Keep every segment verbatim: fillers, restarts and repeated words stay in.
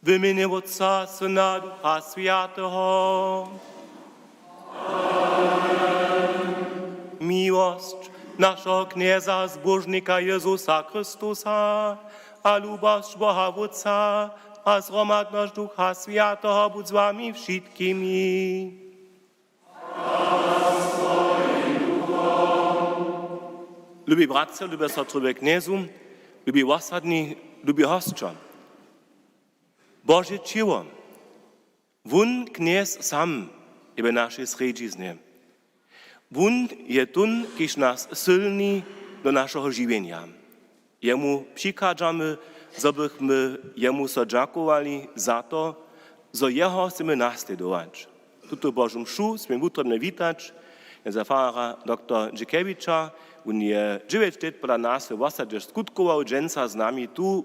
W mjenje Wótca, Syna, Ducha Swjateho. Miłosć našeho Knjeza, Zbóžnika Jězusa Chrystusa, a lubosć Boha Wótca a zhromadnosć Ducha Swjateho budź z wami wšitkimi. Lubi bratřa, lube sotry we Knjezu, lubi wosadni, lubi hosćo. Bože ćěło, wón, Knjez sam, je w našej srjedźiznje. Wón je tón, kiž nas sylni do našeho žiwjenja. Jemu přichadźamy, zo bychmy jemu so dźakowali za to, zo jeho chcemy naslědować. Tutu Božu mšu smějemy wutrobnje witać knjeza farara doktor Dźikewića. Wón je dźewjeć lět pola nas we wosadźe skutkował, dźensa z nami tu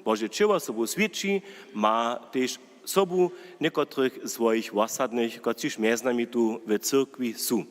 Bože ćěło sobu swědči, ma tež sobu někotrych swojich wosadnych, kotřiž mjez nami tu w cyrkwi su.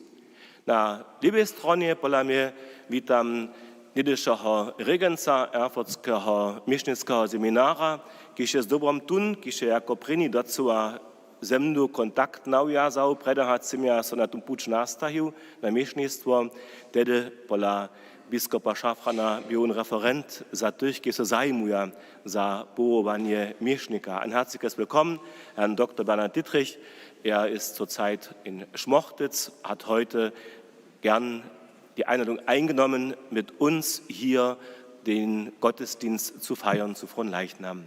Na lěwej stronje pola mje witam něhdyšeho regenca Erfurtskeho měšnickeho seminara, kiž je z dobrom tón, kiž je jako prěni docyła ze mnu kontakt nawjazał, prjedy hač sym ja so na tón puć nastajił na měšnictwo, tehdy pola biskopa Šafrana bě wón referent za tych, kiž so zajimuja za powołowanje měšnika. Ein herzliches Willkommen, Herrn Doktor Bernhard Dittrich. Er ist zurzeit in Schmochtitz, hat heute gern die Einladung eingenommen, mit uns hier den Gottesdienst zu feiern zu Fronleichnam.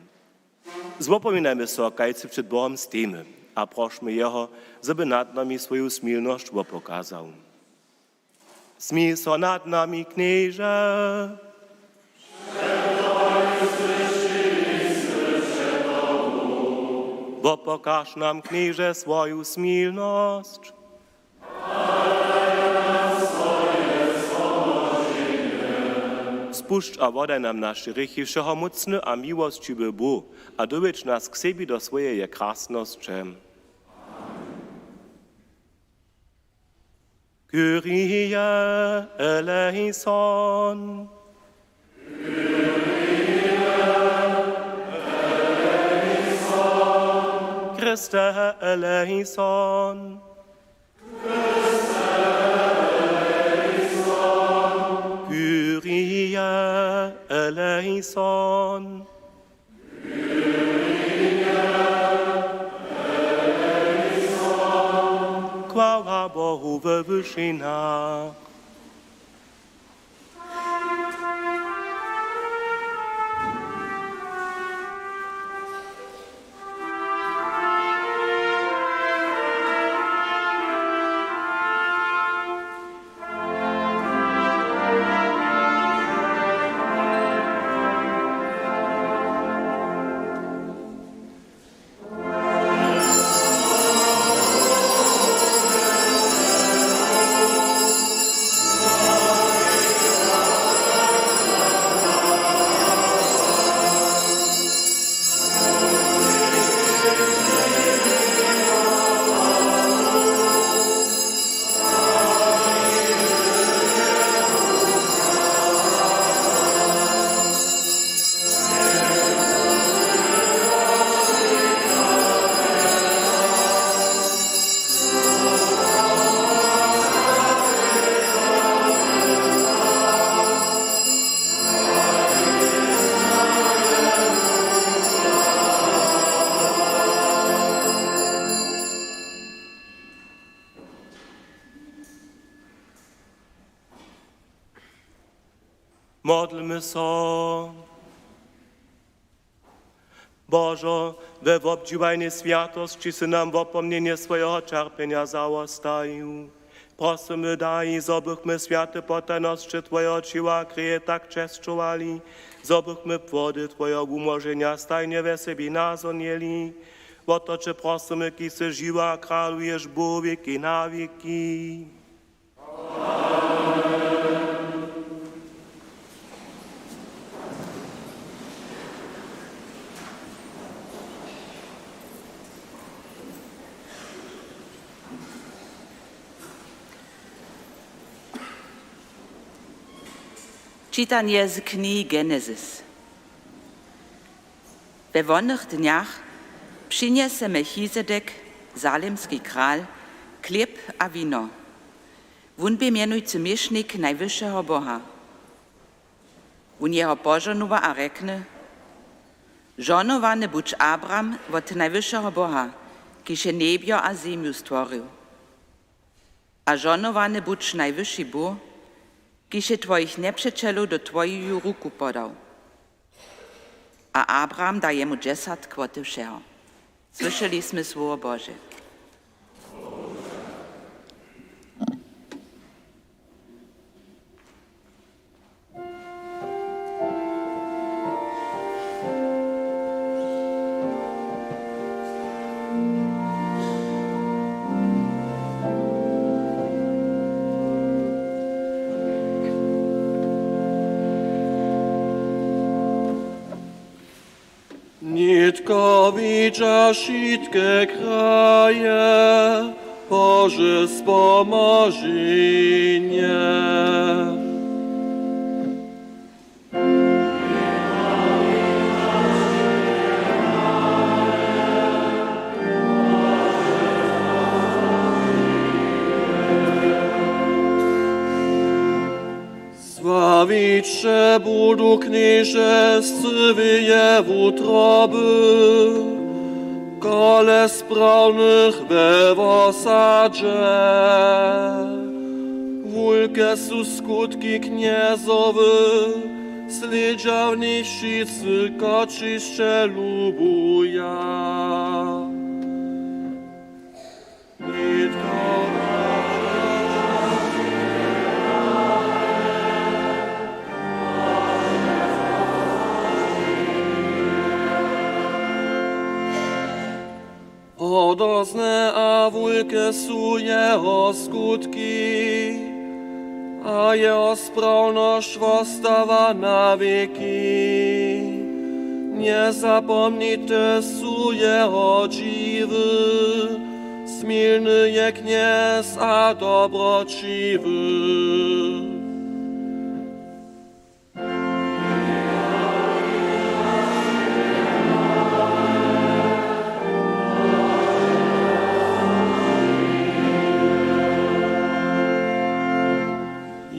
Zwopominajmy so, kajcy před Bohom stejimy, a prošmy jeho, zo by nad nami swoju smilnosć wopokazał. Smil so nad nami, Knježe. Wopokaž nam, Knježe, swoju smilnosć. Spušć a wodaj nam naše hrěchi, wšehomócny a miłosćiwy Bóh, a dowjedź nas k sebi do swojeje krasnosće. Kyrie eleison. Christe eleison. Kyrie eleison. Chwała Bohu we wyšinach. Modlmy so. Božo, we wobdźiwajnej swjatosći sy nam wopomnjenje swojeho ćerpjenja zawostajił. Prosymy, daj, zo bychmy swjate potajnosće twojeho ćěła a kreje tak česćowali, zo bychmy płody twojeho wumłoženja stajnje we sebi nazhonjeli. Wo to će prosymy, kiž sy žiwy a kraluješ Bóh wěki na wěki. Čitanje z knihi Genezis. We wonych dnjach Přinjese Melchizedek, salemski kral, chlěb a wino. Wón bě mjenujcy měšnik Najwyšeho Boha. Wón jeho požohnowa a rjekny: „Žohnowany budź, Abram, wot Najwyšeho Boha, kiž je njebjo a zemju stworił. A žohnowany budź, Najwyši Bóh, kiž je twojich njepřećelow do twojeju ruku podał.“ A Abram da jemu dźesatk wot wšeho. Słyšeli smy słowo Bože. Nětko widźa wšitke kraje, Bože spomoženje. Sławić će budu, Knježe, scyłeje wutroby, kole sprawnych we wosadźe. Wulke su skutki Knjezowe, slědźa w nich wšitcy, kotřiž će lubuja. Hodozne a wulke su jeho skutki, a jeho sprawnosć wostawa na wěki. Njezapomnite su jeho dźiwy, smilny je Knjez a dobroćiwy.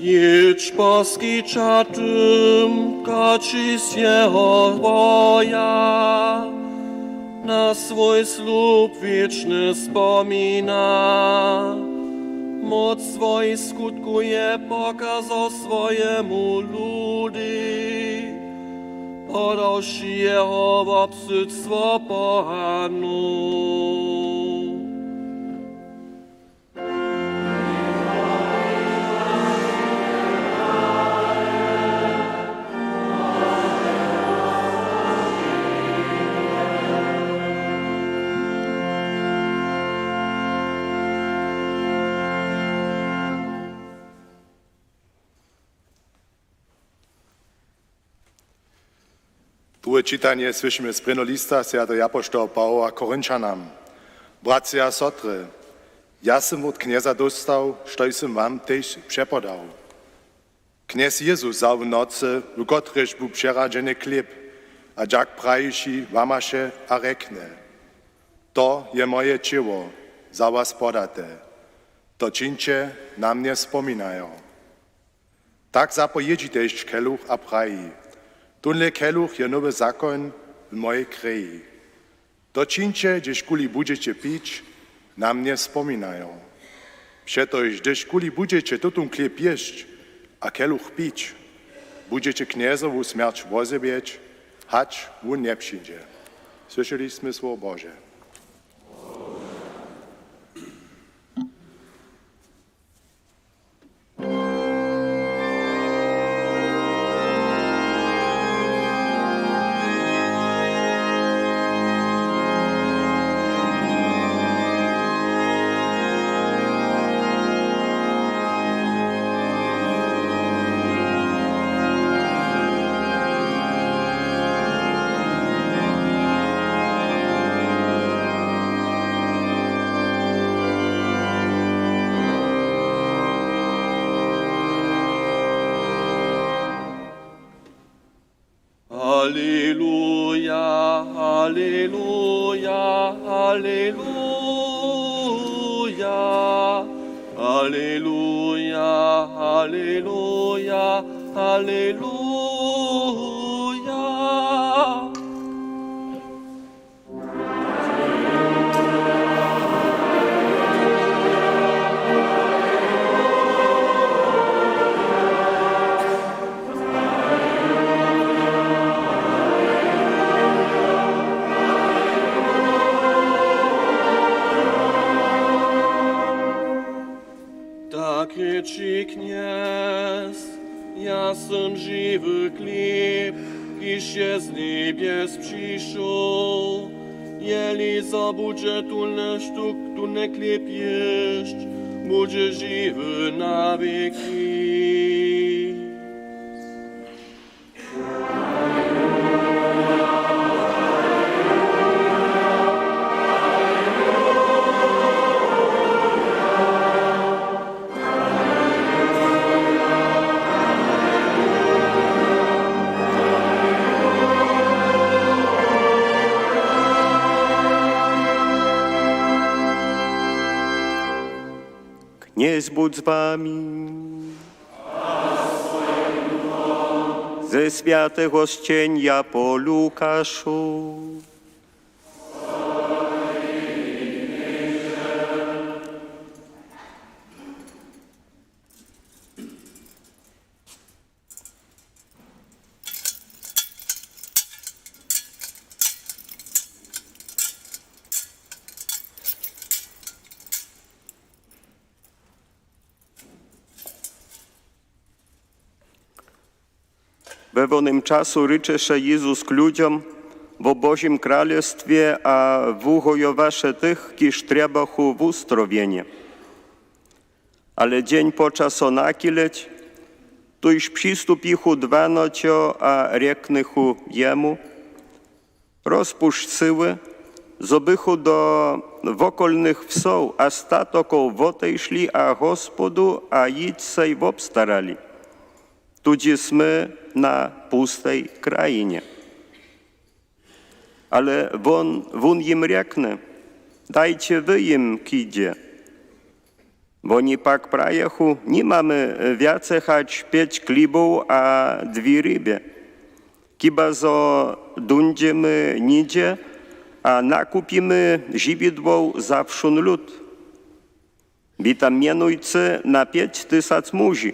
Jědź, poskića tym, kotřiž jeho boja, na swój slub wěčny spomina. Móc swojich skutkow je pokazał swojemu ludej, podawši jeho wobsydstwo pohanow. Druhe čitanje słyšimy z prěnjeho lista swjateho apoštoła Pawoła Korinćanam. Bratřa a sotry, ja sym wot Knjeza dóstał, štož sym wam tež přepodał. Knjez Jezus wzał w nocy, w kotrejž bu přeradźeny chlěb, a dźak prajiši, łamaše a rjekny: „To je moje ćěło, za was podate. To čińće na mnje spominajo.” Tak zapojědźi tež keluch a praji: „Tónle keluch je nowy zakoń w mojej kreji. To čińće, hdyžkuli budźeće pić, na mnje spominajo.” Přetož hdyžkuli budźeće tutón chlěb jěsć a keluch pić, budźeće Knjezowu smjerć wozjewjeć, hač wón njepřińdźe. Słyšeli smy słowo Bože. Aleluja, aleluja, aleluja. Aleluja, aleluja, aleluja. Tak rěči Knjez: Ja sym žiwy chlěb, kiž je z njebjes přišoł. Jeli zo budźe tune štuk, tune chlěb jěsć, budźe žiwy na wěki. Knjez budź z wami. Ze swjateho sćenja po Lukaszu. We wonym času rěčeše Jezus k ludźom wo Božim kralestwje a wuhojowaše tych, kiž trjebachu wustrowjenje. Ale dźeń poča so nachileć, tuž přistupichu dwanoćo a rjeknychu jemu: Rozpušć syły, zo bychu do wokolnych wsow a statokow wotešli a hospodu a jich sej wobstarali. Tudźe smy na pustej krajinje. Ale wón, wón jim rjekny: Dajće wy jim k jědźe. Woni pak prajechu: Nimamy wjace hač pjeć chlibow a dwě rybje. Chiba zo dóńdźemy něhdźe a nakupimy žiwidłow za wšón lud. Wy tam mjenujće na pjeć tysac muži.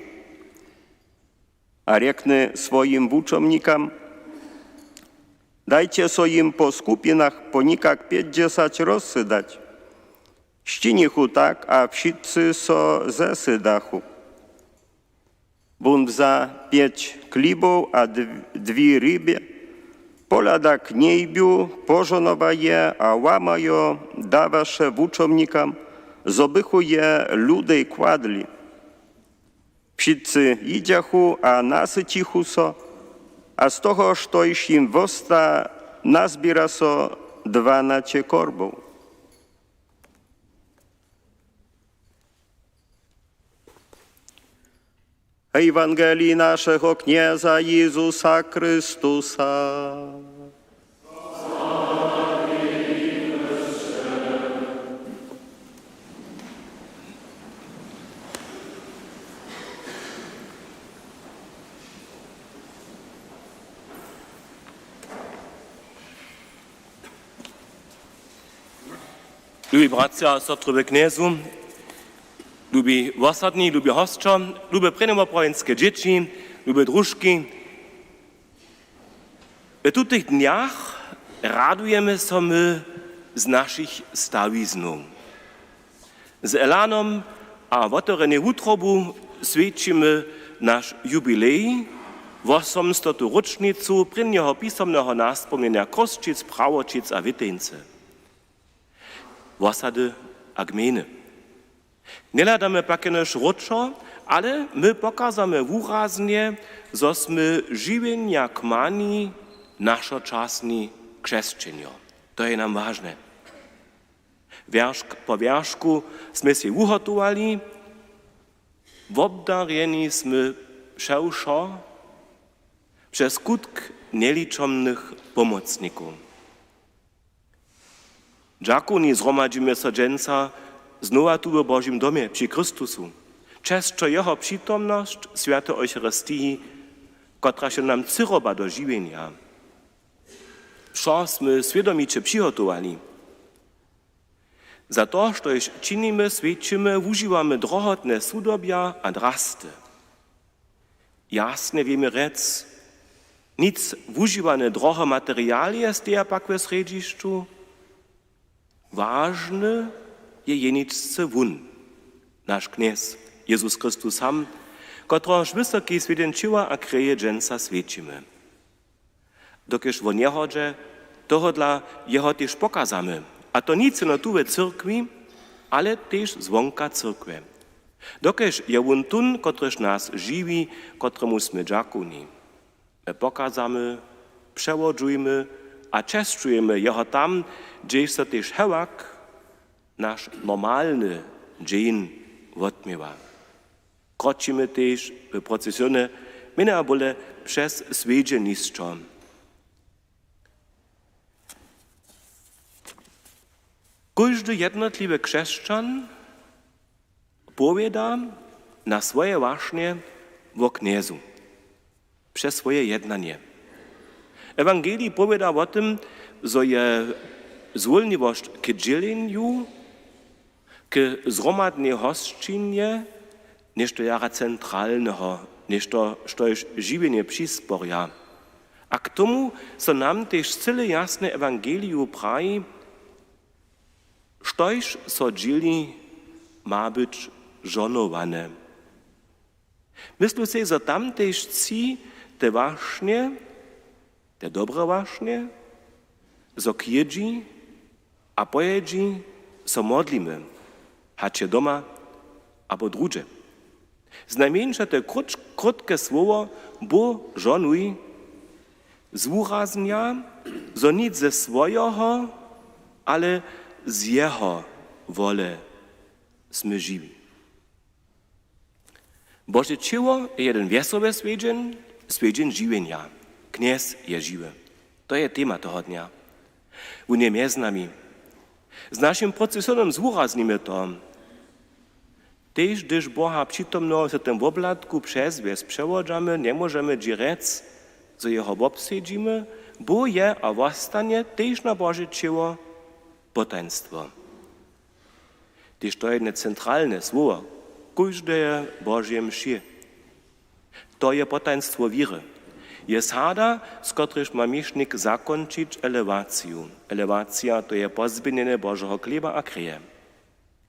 A rjekny swojim wučomnikam: Dajće so jim po skupinach po někak pjěćdźesać rozsydać. Sčinichu tak a wšitcy so zesydachu. Wón wza pjeć chlibow a dw-, dwě rybje, pohlada k njebju, požohnowa je a łamajo dawaše wučomnikam, zo bychu je ludej kładli. Wšitcy jědźachu a nasyćichu so, a z toho, štož jim wosta, nazběra so dwanaće korbow. Ewangelij našeho Knjeza Jezusa Chrystusa. Lubi bratřa a sotry we Knjezu, lubi wosadni, lubi hosćo, lube prěnjowoprawjenske dźěći, lube družki, w tutych dnjach radujemy so my z našich stawiznow. Z elanom a wotewrjenej wutrobu swjećimy naš jubilej, wosomstotu róčnicu prěnjeho pisomneho naspomnjenja Chrósćic, Prawoćic a Wěteńcy, wosady a gmejny. Njehladamy pak jenož wróćo, ale my pokazamy wuraznje, zo smy žiwjenja kmani, našočasni křesćenjo. To je nam wažne. Wjeršk po wjeršku smy sej wuhotowali, wobdarjeni smy wšewšo, Přez skutk njeličomnych pomocnikow. Dźakowni zhromadźimy so dźensa znowa tu w Božim domje při Chrystusu, česćo jeho přitomnosć w swjatej Eucharistiji, kotraž je nam cyroba do žiwjenja. Wšo smy swědomiće přihotowali. Za to, štož činimy, swjećimy, wužiwamy drohotne sudobja a drasty. Jasnje wěmy rjec, nic wužiwane drohe materialije steja pak w srjedźišću. Wažny je jeničce wón, naš Knjez, Jezus Chrystus sam, kotrehož wysoki swjedźeń ćěła a kreje dźensa swjećimy. Dokelž wo njehodźe, tohodla jeho tež pokazamy, a to nic jeno tu we cyrkwi, ale tež zwonka cyrkwje. Dokelž je wón tón, kotryž nas žiwi, kotremu smy dźakowni. My pokazamy, přewodźujmy a česćujemy jeho tam, hdźež so tež hewak naš normalny dźeń wotměwa. Kročimy tež w procesione, mjenja bóle přez swjedźenišćo. Kóždy jednotliwy křesćan powěda na swoje wašnje wo Knjezu přez swoje jednanje. Ewangelij powěda wo tym, zo je zwólniwosć k dźělenju, k zhromadnej hosćinje, něšto jara centralneho, něšto, štož žiwjenje přisporja. A k tomu so nam tež cyle jasne ewangeliju praji, štož so dźěli, ma być žohnowane. Myslu sej, zo tam tež tři te wašnje, te dobre wašnje, zo k jědźi a po jědźi so modlimy, hač je doma abo druhdźe. Znajmjeńša te krótk-, krótke słowo „Bóh žohnuj” zwuraznja, zo nic ze swojeho, ale z jeho wole smy žiwi. Bože ćěło je jedyn wjesoły swjedźeń, swjedźeń žiwjenja. Knjez je žiwy. To je tema toho dnja. Wón je mjez nami. Z našim procesionom zwuraznimy to. Tež hdyž Boha přitomneho w tym woblatku přez wjes přewodźamy, njemóžemy dźě rjec, zo jeho wobsedźimy, Bóh je a wostanje tež na Bože ćěło potajnstwo. Tež to je jedne centralne słowo kóždeje Božeje mši. To je potajnstwo wěry. Je sada, z kotryž ma měšnik zakónčić elewaciju. Elewacija, to je pozběhnjenje Božeho chlěba a kreje.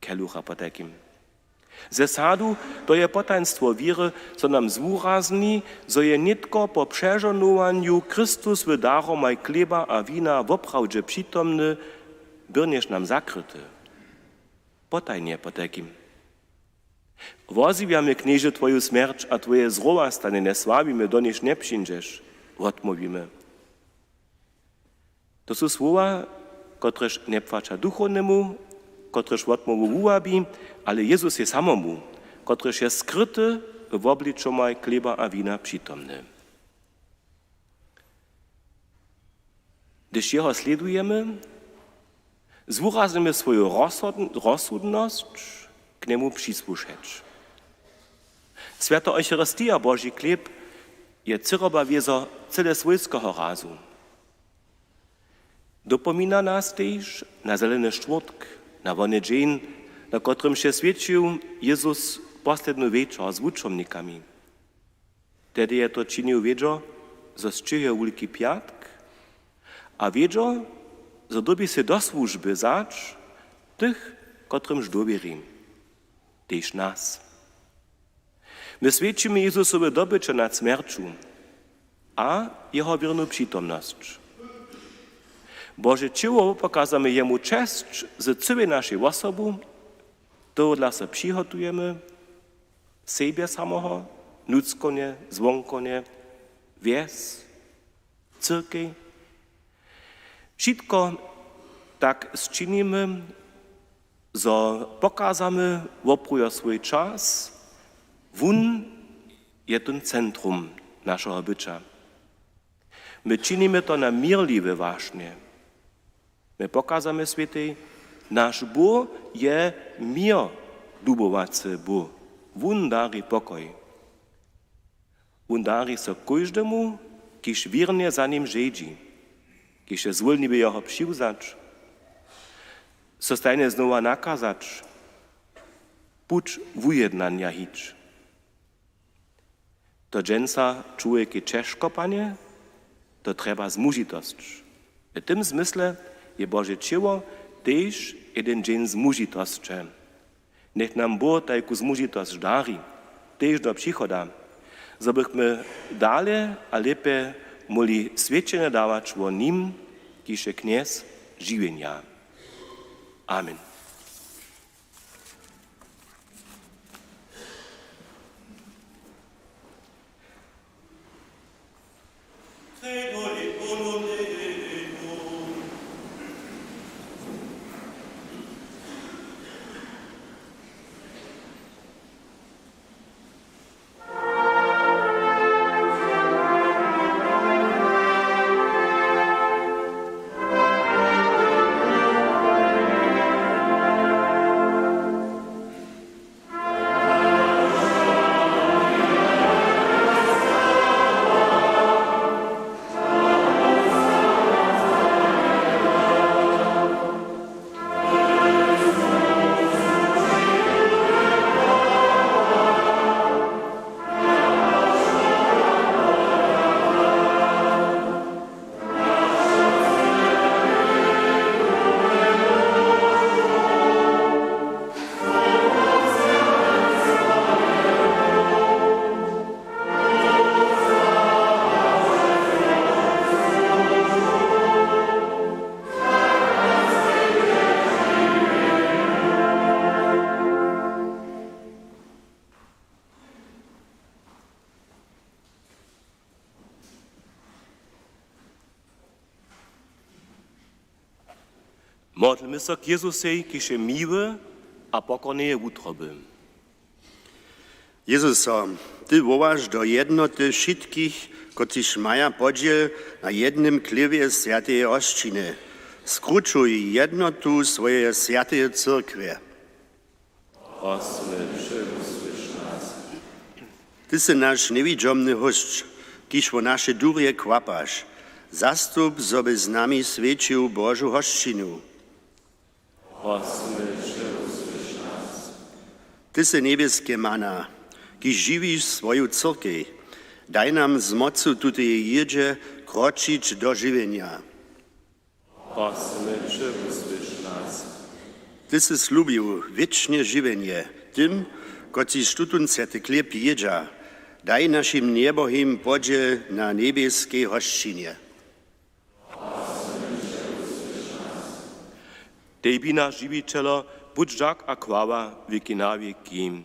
Kelucha potajkim. Ze sadu, to je potajnstwo wěry, zo nam zwurazni, zo je nětko po přežohnowanju Chrystus w daromaj chlěba a wina woprawdźe přitomny, byrnjež nam zakryty. Potajnje potajkim. Wozjewjamy, Knježe, twoju smjerć a twoje zrowastanjenje sławimy, doniž njepřińdźeš, wotmołwimy. To su słowa, kotrež njepłaća duchownemu, kotrež wotmołwu wuwabi, ale Jezus je samomu, kotrež je skryty we wobličomaj chlěba a wina přitomny. Hdyž jeho slědujemy, zwuraznimy swoju rozsud-, rozsudnosć k njemu přisłušeć. Swjata Eucharistija, Boži chlěb, je cyroba wězo cyle swójskeho razu. Dopomina nas tež na Zeleny štwórtk, na wony dźeń, na kotrymž je swjećił Jezus poslednu wječor z wučomnikami. Tehdy je to činił wědźo, zo sćěhuje Wulki pjatk, a wědźo, zo dyrbi sej do słužby wzać tych, kotrymž dowěri, tež nas. My swjećimy Jezusowe dobyće nad smjerću a jeho wěrnu přitomnosć. Bože ćěło wopokazamy jemu česć z cyłej našej wosobu, tohodla so přihotujemy, sebje samoho, nutřkowne, zwonkowne, wjes, cyrkej. Wšitko tak sčinimy, zo pokazamy woprujo swój čas, wón je tón centrum našeho byća. My činimy to na měrliwe wašnje. My pokazamy swětej, naš Bóh je měr dubowacy Bóh. Wón dari pokoj. Wón dari so kóždemu, kiž wěrnje za nim žejdźi, kiž je zwólniwy jeho přiwzać, so stajnje znowa nakazać, puć wujednanja hić. To dźensa čłowjekej ćežko, Panje, to trjeba zmužitosć. W tym zmysle je Bože ćěło tež jedyn dźeń zmužitosće. Njech nam Bóh tajku zmužitosć dari, tež do přichoda, zo bychmy dale a lěpje móhli swědčenje dawać wo nim, kiž je Knjez žiwjenja. Amen. Modlmy so k Jezusej, kiž je miły a pokorneje wutroby. Jezuso, ty wołaš do jednoty wšitkich, kotřiž maja podźěl na jednym chlěbje swjateje hosćiny. Skrućuj jednotu swojeje swjateje cyrkwje. Prosmy, přewusłyš nas. Ty sy naš njewidźomny hósć, kiž wo naše durje kwapaš. Zastup, zo by z nami swjećił Božu hosćinu. Prosmy, přewusłyš nas. Ty sy njebjeske mana, kiž žiwiš swoju cyrkej. Daj nam z mocu tuteje jědźe kročić do žiwjenja. Prosmy, přewusłyš nas. Ty sy slubił wěčne žiwjenje tym, kotřiž tutón swjaty chlěb jědźa. Daj našim njebohim podźěl na njebjeskej hosćinje. Tebi, naš Žiwićelo, budź dźak a chwała wěki na wěki.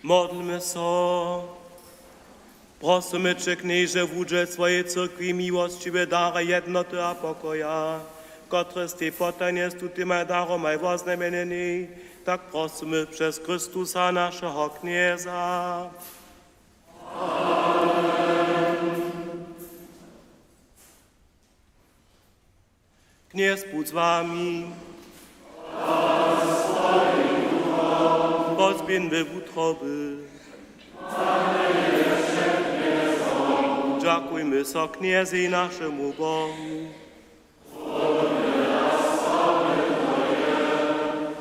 Modlmy so. Prosymy će, Knježe, wudźel swojej cyrkwi miłosćiwe dary jednoty a pokoja, kotrež stej potajnje z tutymaj daromaj woznamjenjeni. Tak prosymy přez Chrystusa, našeho Knjeza. Knjez budź z wami. Pozběhńmy wutroby. Dźakujmy so Knjezej, našemu Bohu.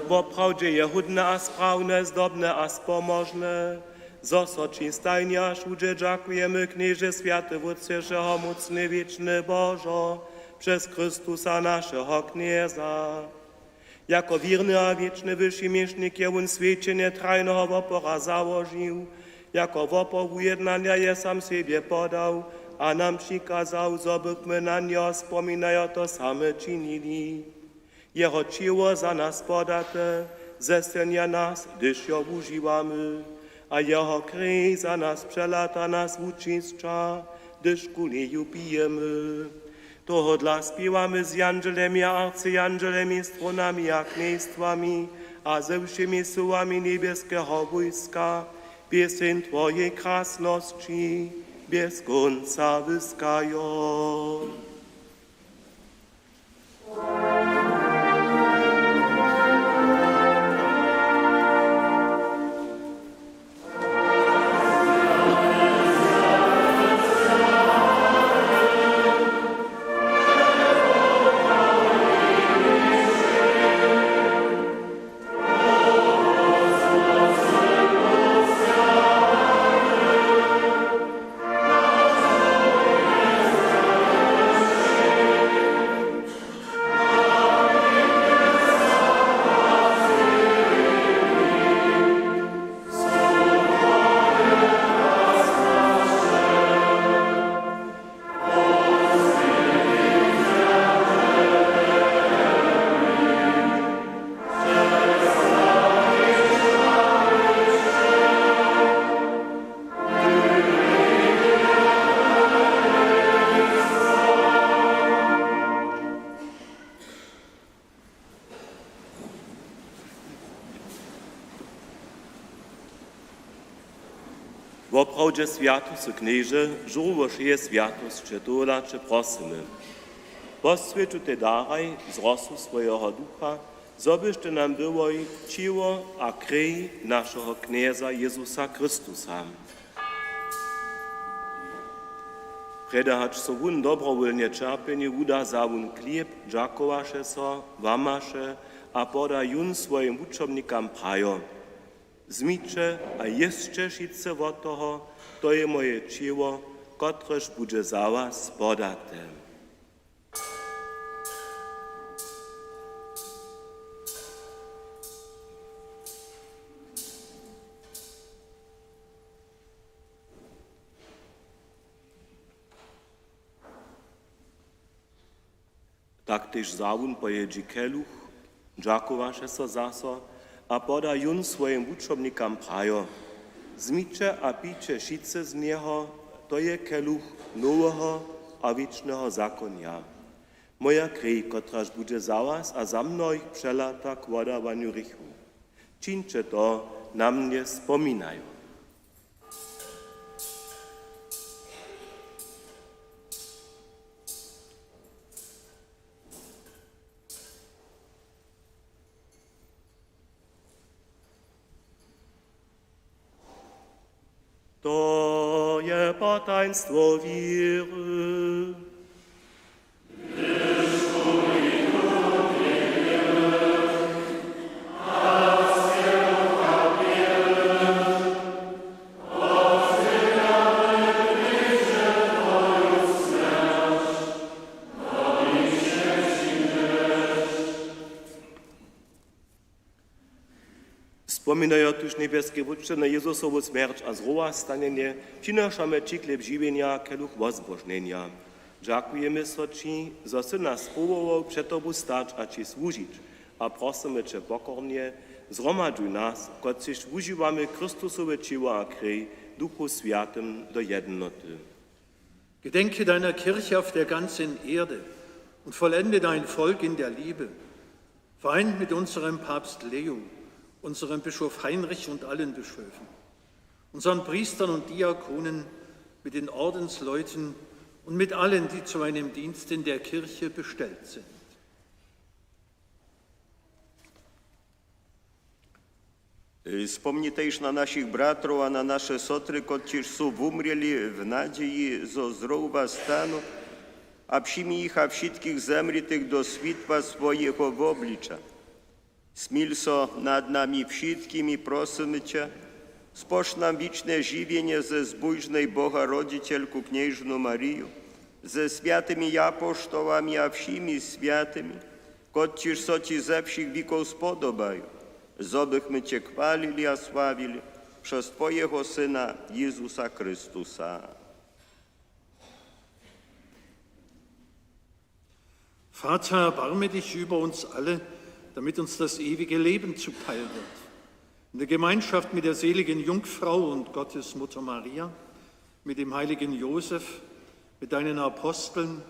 Woprawdźe je hódne a sprawne, zdobne a spomožne, zo so ći stajnje a wšudźe dźakujemy, Knježe, swjaty Wótče, wšehomócny, wěčny Božo, přez Chrystusa, našeho Knjeza. Jako wěrny a wěčny wyši měšnik je wón swjećenje trajneho wopora załožił, jako wopor wujednanja je sam sebje podał a nam přikazał, zo bychmy na njeho spominajo to same činili. Jeho ćěło za nas podate zesylnja nas, hdyž jo wužiwamy, a jeho krej za nas přelata nas wučisća, hdyž ku njeju pijemy. Tohodla spěwamy z jandźelemi a arcjandźelemi, trónami a knjejstwami a ze wšěmi syłami njebjeskeho wójska pěseń twojej krasnosći bjez kónca wyskajo. Woprawdźe swjaty sy, Knježe, žórło wšeje swjatosće, tohodla će prosymy, poswjeć tutej daraj z rosu swojeho Ducha, zo byštej nam byłoj ćěło a krej našeho Knjeza Jezusa Chrystusa. Prjedy hač so wón dobrowólnje ćerpjenju wuda, wza wón chlěb, dźakowaše so, łamaše a poda jón swojim wučomnikam prajo: Wzmiće a jěsće wšitcy wot toho, to je moje ćěło, kotrež budźe za was podate. Tak tež wza wón po jědźi keluch, dźakowaše so zaso a poda jón swojim wučomnikam prajo: Wzmiće a pijće wšitcy z njeho, to je keluch noweho a wěčneho zakonja, moja krej, kotraž budźe za was a za mnohich přelata k wodawanju hrěchow. Čińće to na mnje spominajo. To je potajnstwo wěry. Spominajo tuž, njebjeski Wótče, na Jezusowu smjerć a zrowastanjenje, přinošamy ći chlěb žiwjenja, keluch wozbožnjenja. Dźakujemy so ći, zo sy nas powołał před tobu stać a ći słužić, a prosymy će pokornje, Zhromadźuj nas, kotřiž wužiwamy Chrystusowe ćěło a krej, w Duchu Swjatym do jednoty. Gedenke deiner Kirche auf der ganzen Erde und vollende dein Volk in der Liebe, vereint mit unserem Papst Leo, unserem Bischof Heinrich und allen Bischöfen, unseren Priestern und Diakonen, mit den Ordensleuten und mit allen, die zu einem Dienst in der Kirche bestellt sind. Spomni tež na našich bratrow a na naše sotry, kotřiž su wumrěli w nadźeji, zo zdrowa stanu, a přijmi jich a wšitkich zemrětych do swětła swojeho wobliča. Smil so nad nami wšitkimi, prosymy će, spož nam wične žiwjenje ze zbóžnej Boha rodźićelku knježnu Mariju, ze swjatymi japoštołami a wšěmi swjatymi, kotřiž so ći ze wšěch wěkow spodobaju, zo bychmy će chwalili a sławili přez twojeho Syna Jezusa Chrystusa. Vater, erbarme dich über uns alle, damit uns das ewige Leben zuteil wird. In der Gemeinschaft mit der seligen Jungfrau und Gottesmutter Maria, mit dem heiligen Josef, mit deinen Aposteln,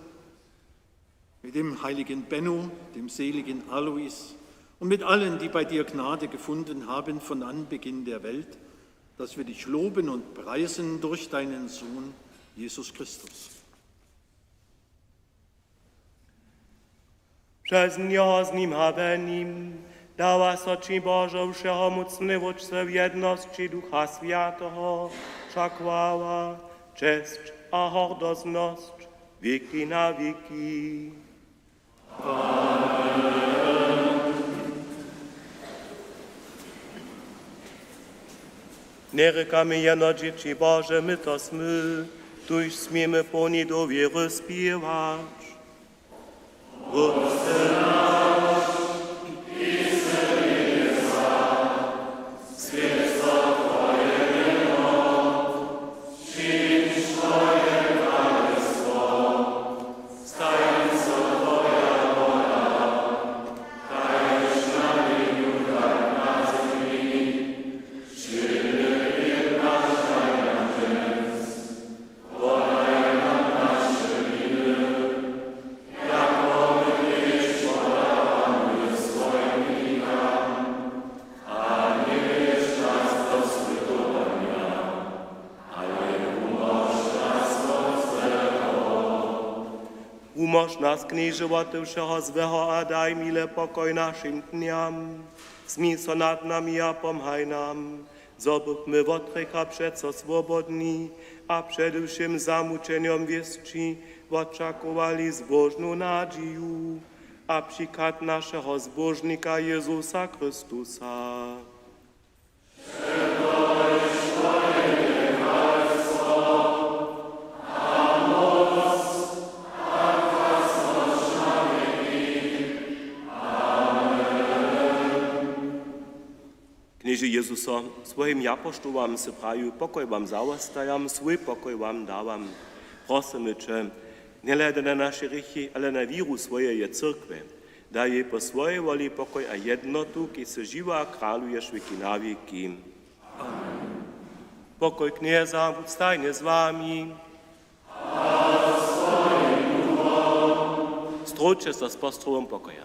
mit dem heiligen Benno, dem seligen Alois und mit allen, die bei dir Gnade gefunden haben von Anbeginn der Welt, dass wir dich loben und preisen durch deinen Sohn Jesus Christus. Přez njeho, z nim a we nim dawa so ći, Božo, wšehomócny Wótče, w jednosći Ducha Swjateho wša chwała, česć a hordoznosć wěki na wěki. Njerěkamy jeno dźěći Bože, my to smy, tuž směmy połni dowěry spěwać. Wumóž nas, Knježe, wote wšeho złeho a daj mile pokoj našim dnjam. Smil so nad nami a pomhaj nam, zo bychmy wot hrěcha přeco swobodni a před wšěm zamućenjom wěsći wočakowali zbóžnu nadźiju a přichad našeho Zbóžnika Jezusa Chrystusa. Knježe Jezuso, swojim japoštołam sy prajił: „Pokoj wam zawostajam, swój pokoj wam dawam.” Prosymy će, njehladaj na naše hrěchi, ale na wěru swojeje cyrkwje. Daj jej po swojej woli pokoj a jednotu, kiž sy žiwy a kraluješ wěki na wěki. Amen. Pokoj Knjeza budź stajnje z wami. Zdrójće so z postrołom pokoja.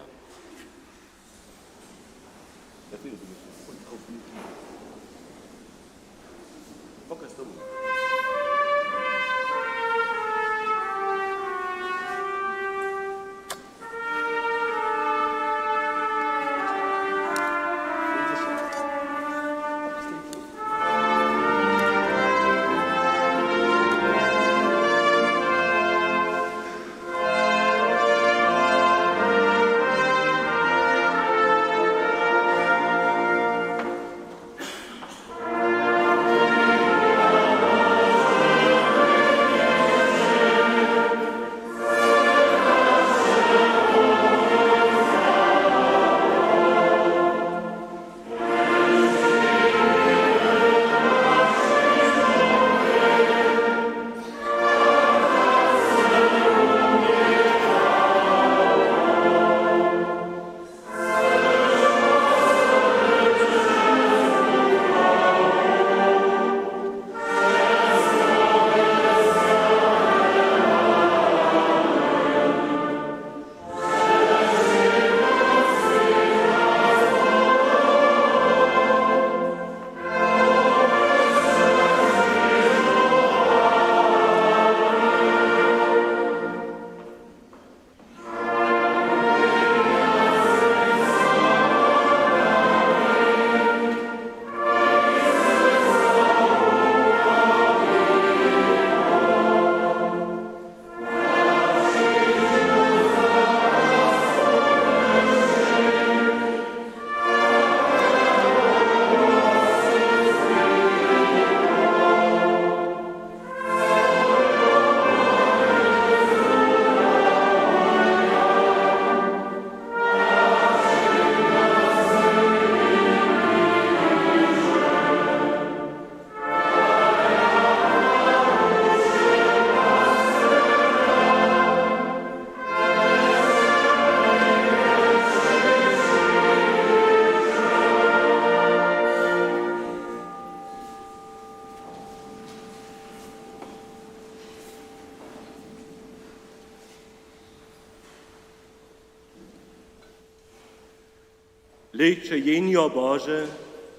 Hdejće, Jehnjo Bože,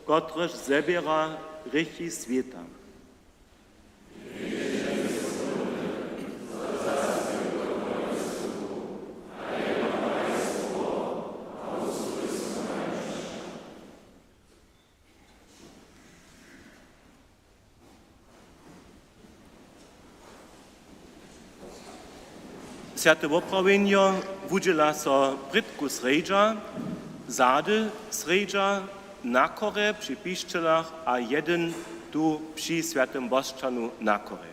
kotrež zběra hrěchi swěta. Swjate woprawjenjo wudźěla so prědku srjedźa, zady srjedźa, na chórje při pišćelach a jedyn tu při swjatym Bosćanu na chórje.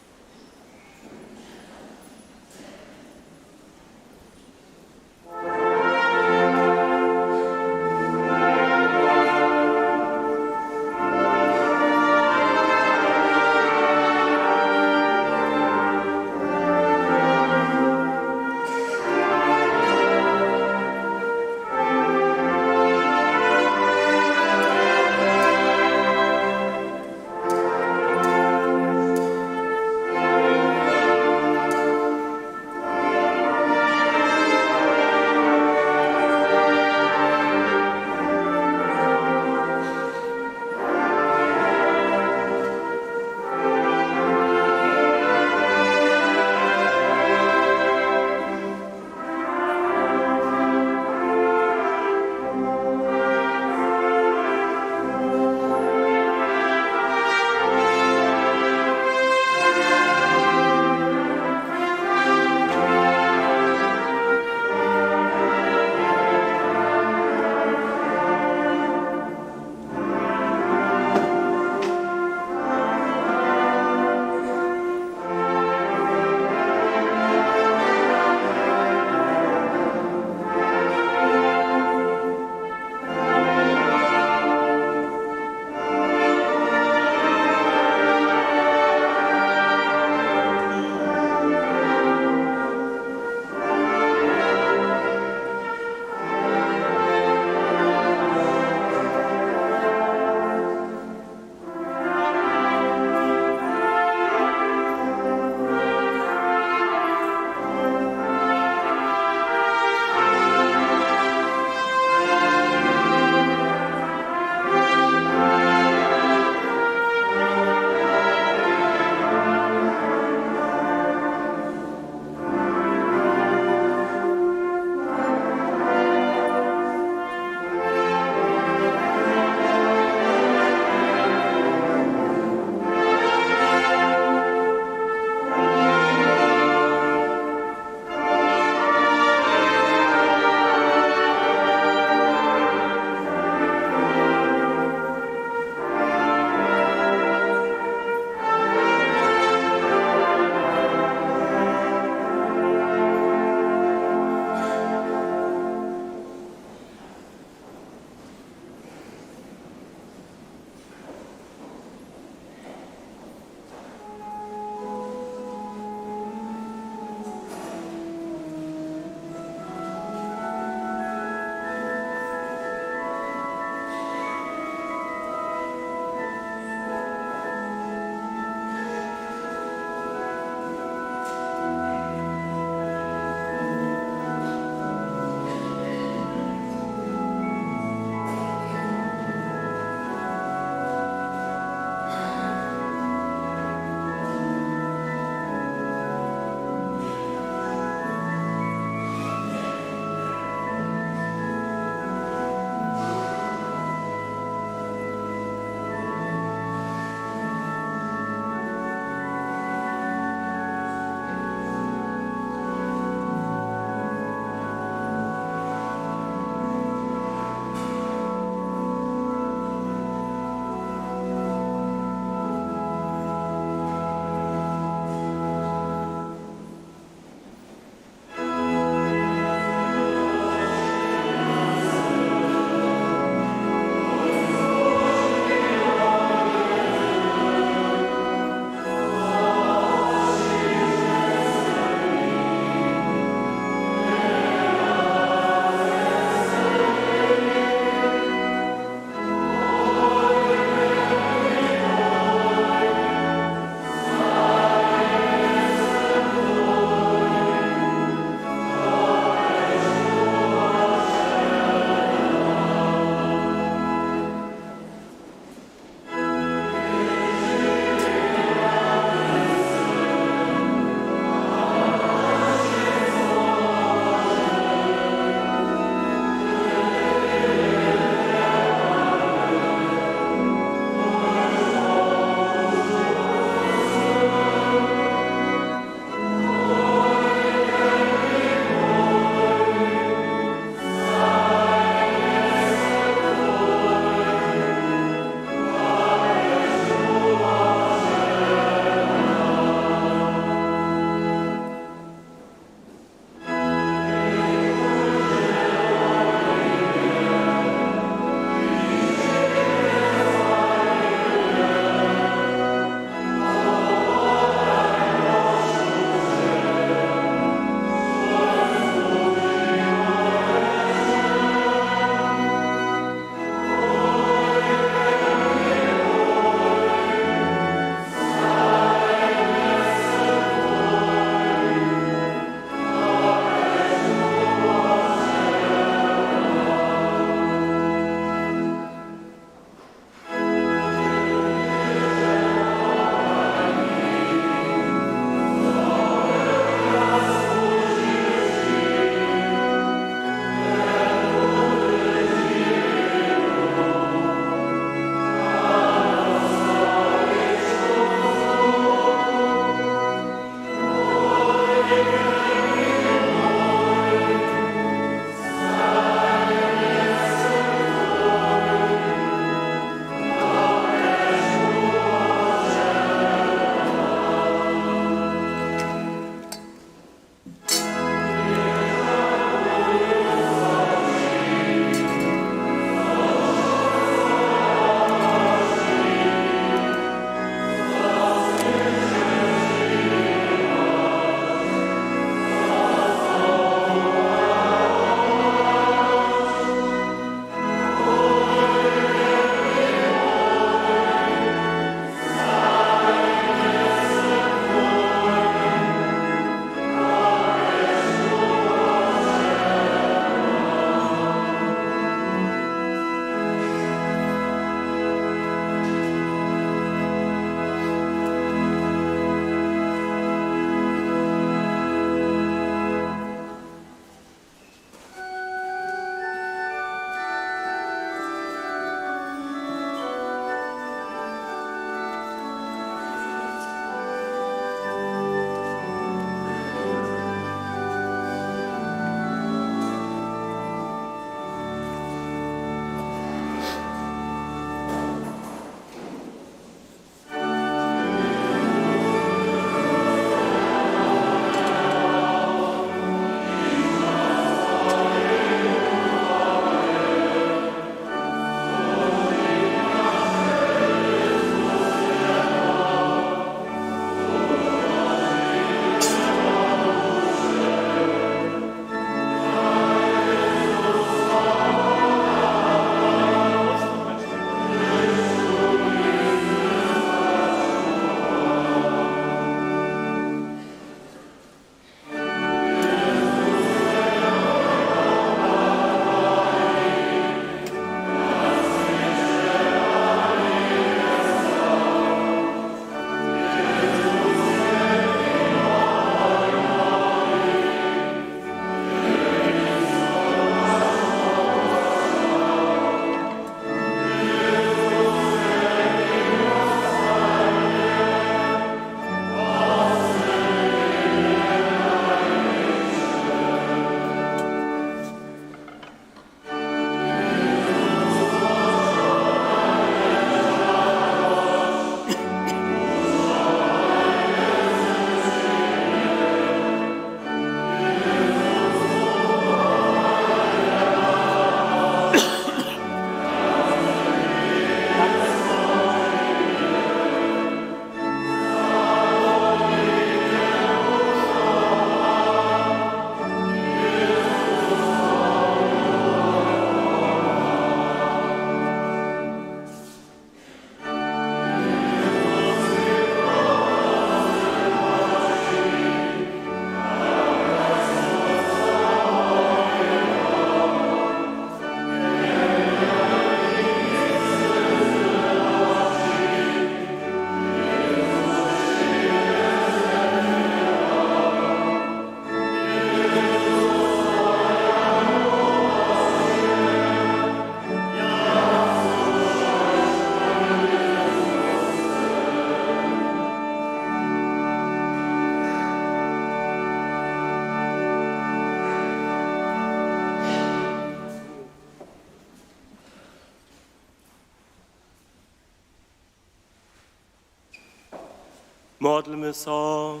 Modlmy so.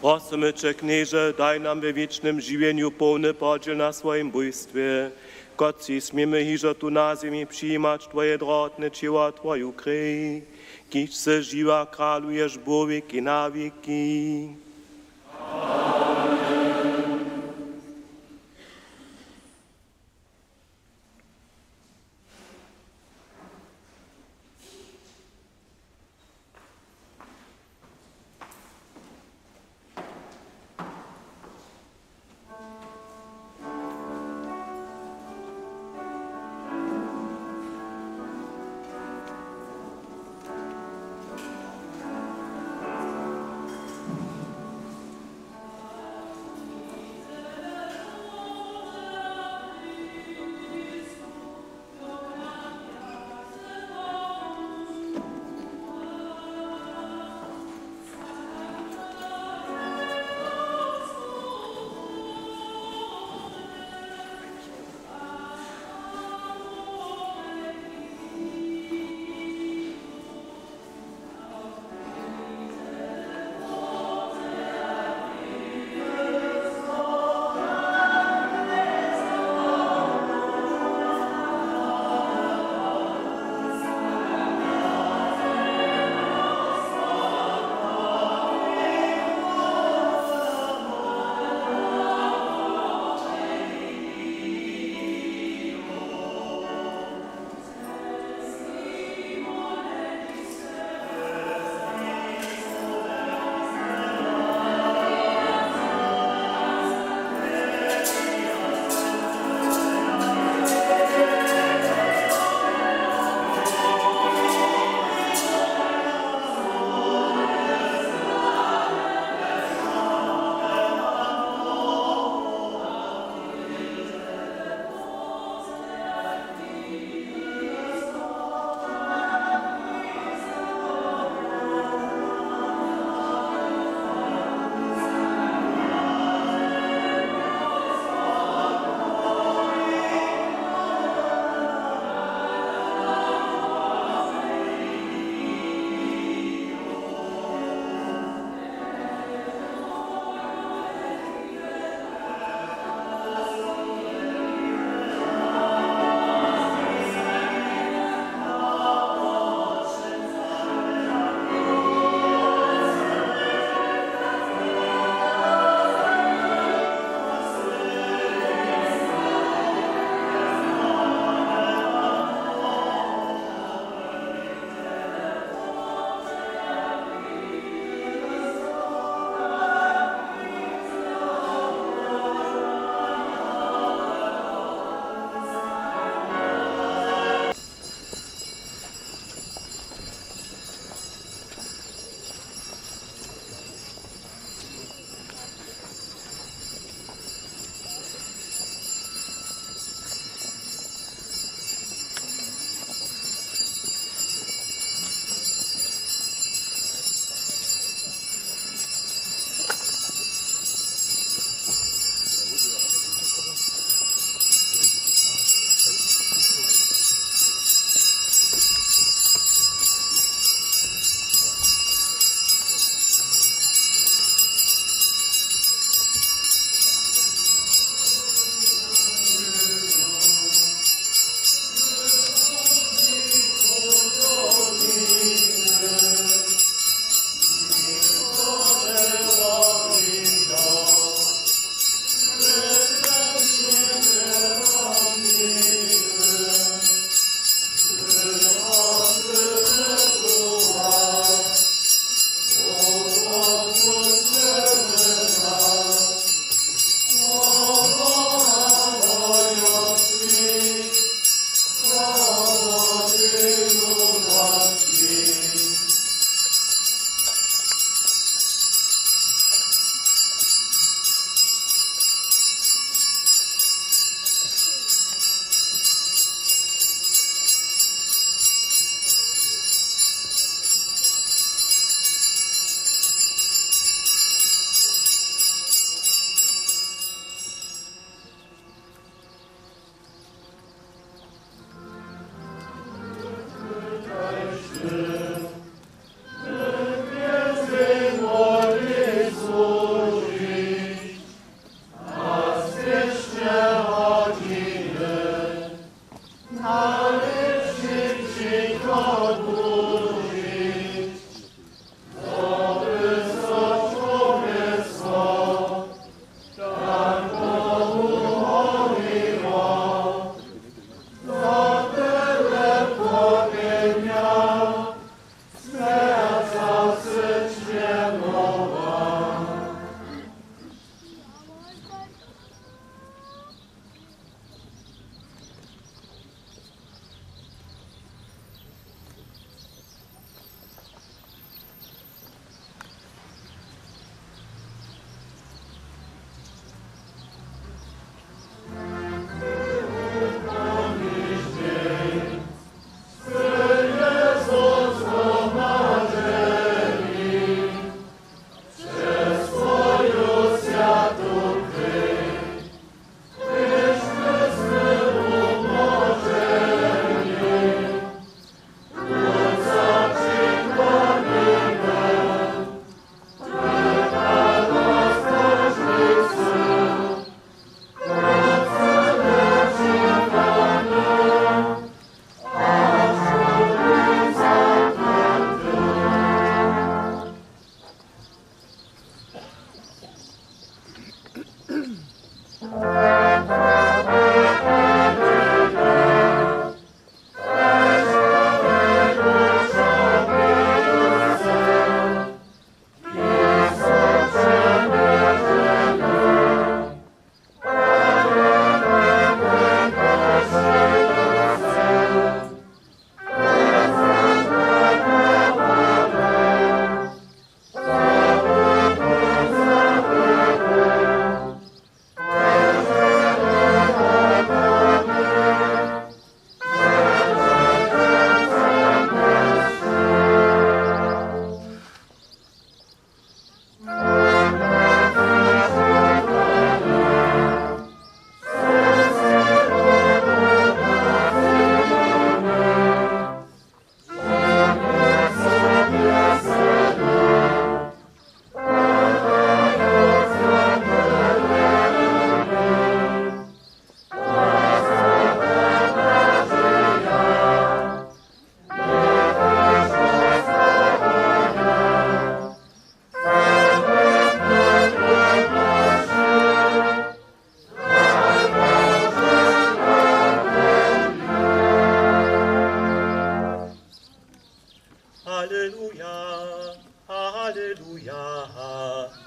Prosymy će, Knježe, daj nam we wěčnym žiwjenju połny podźěl na swojim bójstwje, kotřiž směmy hižo tu na zemi přijimać twoje drotne ćěło a twoju krej, kiž sy žiwy a kraluješ Bóh wěki na wěki.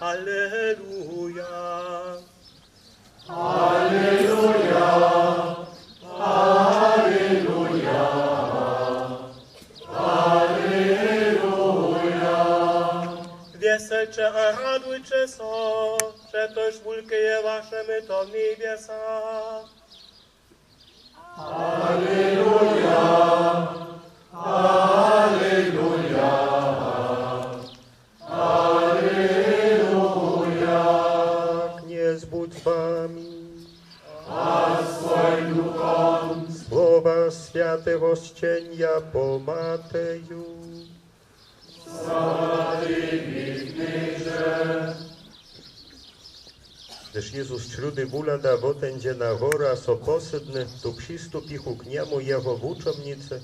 Aleluja. Aleluja. Aleluja. Aleluja. Wjeselće a radujće so, přetož wulke je waše myto w njebjesach. Aleluja. Aleluja. Aleluja. Knjez budź z wami. A z twojim duchom. Słowa swjateho sćenja po Mateju. Sława tebi, Knježe. Hdyž Jezus črudy wuhlada, wotendźe na horu a so posydny, tu přistupichu k njemu jeho wučomnicy.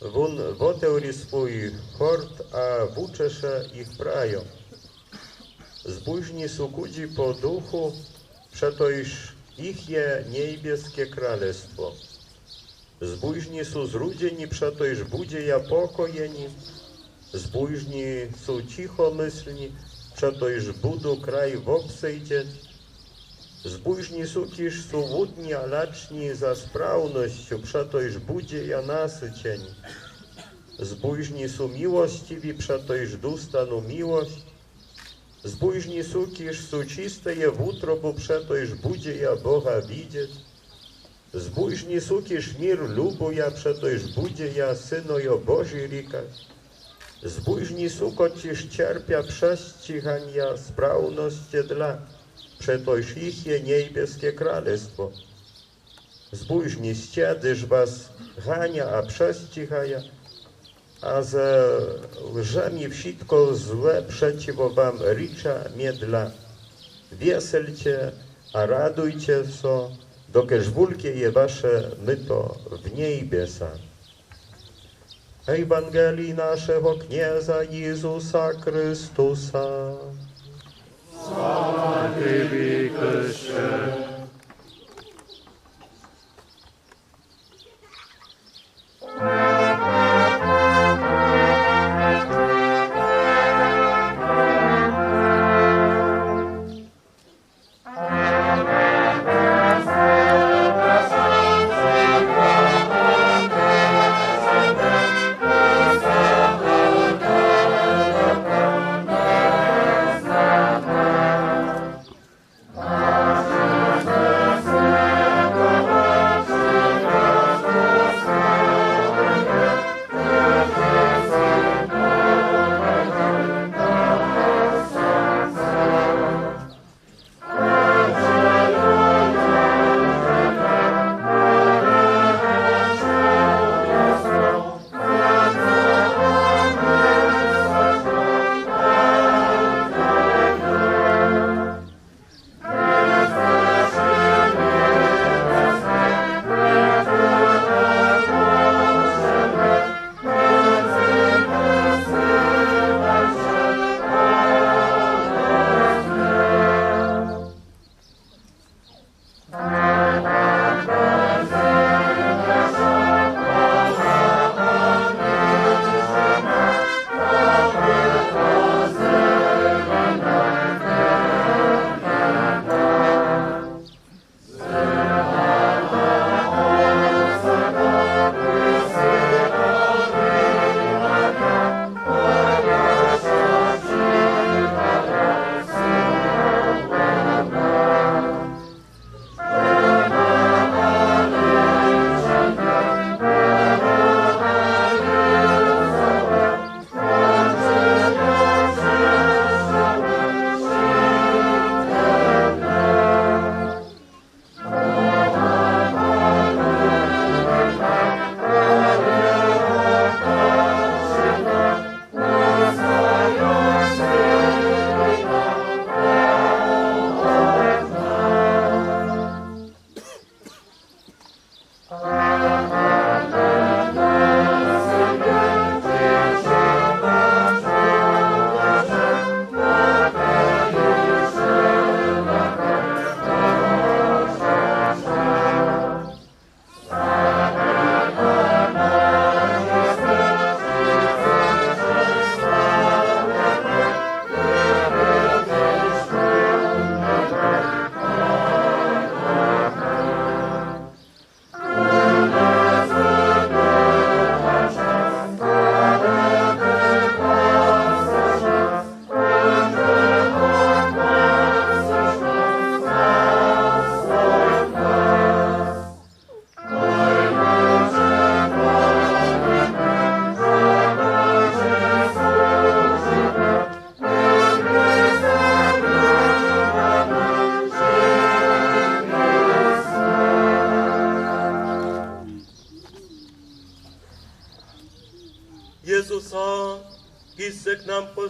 Wón wotewri swój hort a wučeše jich prajo: Zbóžni su chudźi po duchu, přetož jich je njebjeske kralestwo. Zbóžni su zrudźeni, přetož budźeja pokojeni. Zbóžni su ćichomyslni, přetož budu kraj wobsejdźeć. Zbóžni su, kiž su hłódni a lačni za sprawnosću, přetož budźeja nasyćeni. Zbóžni su miłosćiwi, přetož dóstanu miłosć. Zbóžni su, kiž su čisty wutrobu, přetož budźeja Boha widźeć. Zbóžni su, kiž měr lubuja, přetož budźeja synojo Boži rikać. Zbóžni su, kotřiž ćerpja přesćihanja sprawnosće dla, přetož jich je njebjeske kralestwo. Zbóžni sće, hdyž was ranja a přesćihaja, a ze lžemi wšitko złe přećiwo wam rěča, mje dla. Wjeselće a radujće so, dokelž wulke je waše myto w njebjesach. Ewangelij našeho Knjeza Jezusa Chrystusa. Sława tebi, Chrysće.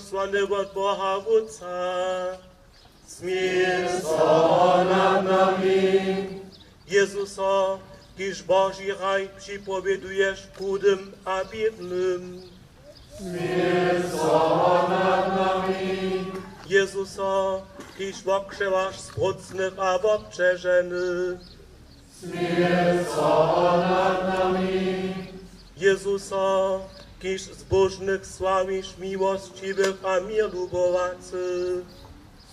Sławny wot Boha Wótca. Smil so nad nami. Jezuso, kiž Boži raj připowěduješ chudym a bědnym. Smil so nad nami. Jezuso, kiž wokřewaš zbrócnych a wobćeženych. Smil so nad nami. Jezuso, kiž zbóžnych sławiš, miłosćiwych a měr lubowacych.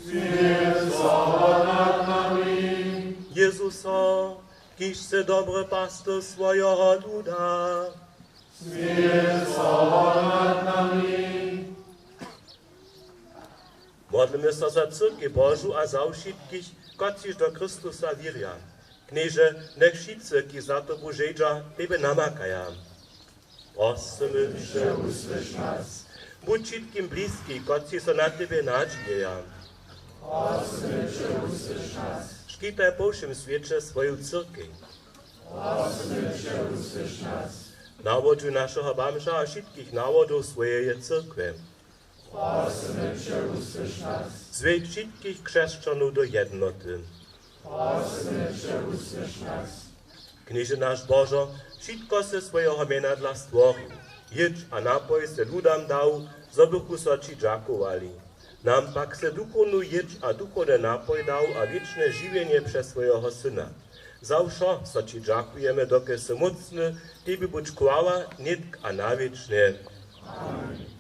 Smil so nad nami. Jezuso, kiž sy dobry pastyr swojeho luda. Smil so nad nami. Modlmy so za cyrkej Božu a za wšitkich, kotřiž do Chrystusa wěrja. Knježe, njech wšitcy, kiž za tobu žejdźa, tebje namakaja. Prosymy će, wusłyš nas. Budź wšitkim bliski, kotřiž so na tebje nadźijeja. Prosymy će, wusłyš nas. Škitaj po wšěm swěće swoju cyrkej. Prosymy će, wusłyš nas. Nawodźuj našeho bamža a wšitkich nawodow swojeje cyrkwje. Prosymy će, wusłyš nas. Zwjedź wšitkich křesćanow do jednoty. Prosymy će, wusłyš nas. Knježe naš Božo, wšitko sy swojeho mjena dla stworił. Jědź a napoj sy ludam dał, zo bychu so ći dźakowali. Nam pak sy duchownu jědź a duchowny napoj dał a wěčne žiwjenje přez swojeho Syna. Za wšo so ći dźakujemy, dokelž sy mócny, tebi budź chwała nětk a na wěčnje. Amen.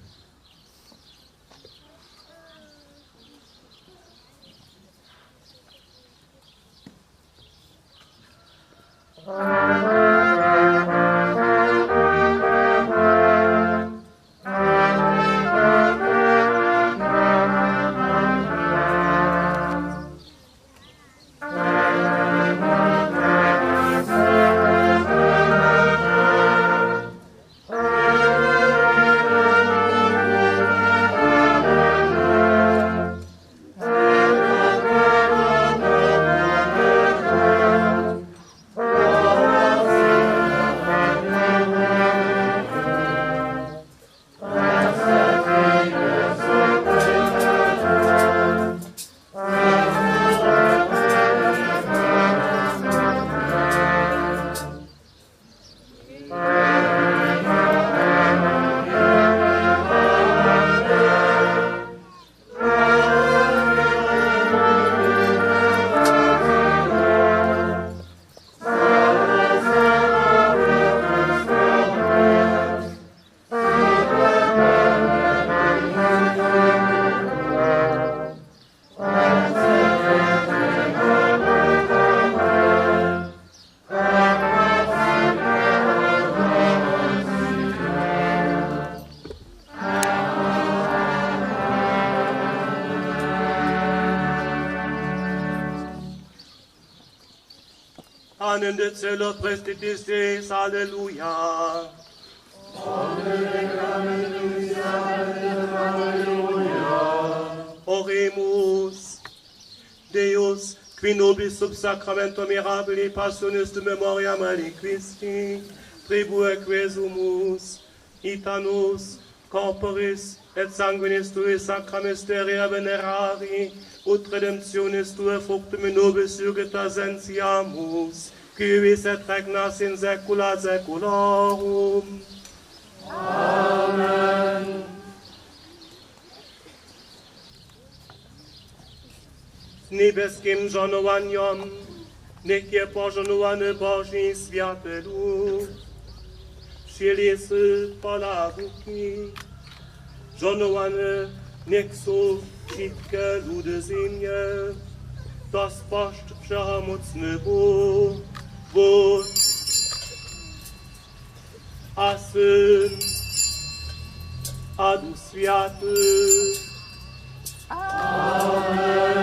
Amen, de celo prestipis Deus, aleluja. Oremus. Deus, qui nobis sub sacramentum mirabilis passionis tu memoriam relinquisti, tribueque sumus, aetanus, corporis et sanguinis tui sacra mysteria venerari, ut redemptionis tuae fructum in nobis iugita sentiamus, qui vivis et regnas in saecula saeculorum. Amen. Z njebjeskim žohnowanjom njech je požohnowany Boži swjaty lud. Wšě lěsy, pola łuki, žohnowane njech su wšitke ludy zemje. To spožč wšehomócny Bóh, Wótc a Syn a Duch Swjaty. Amen.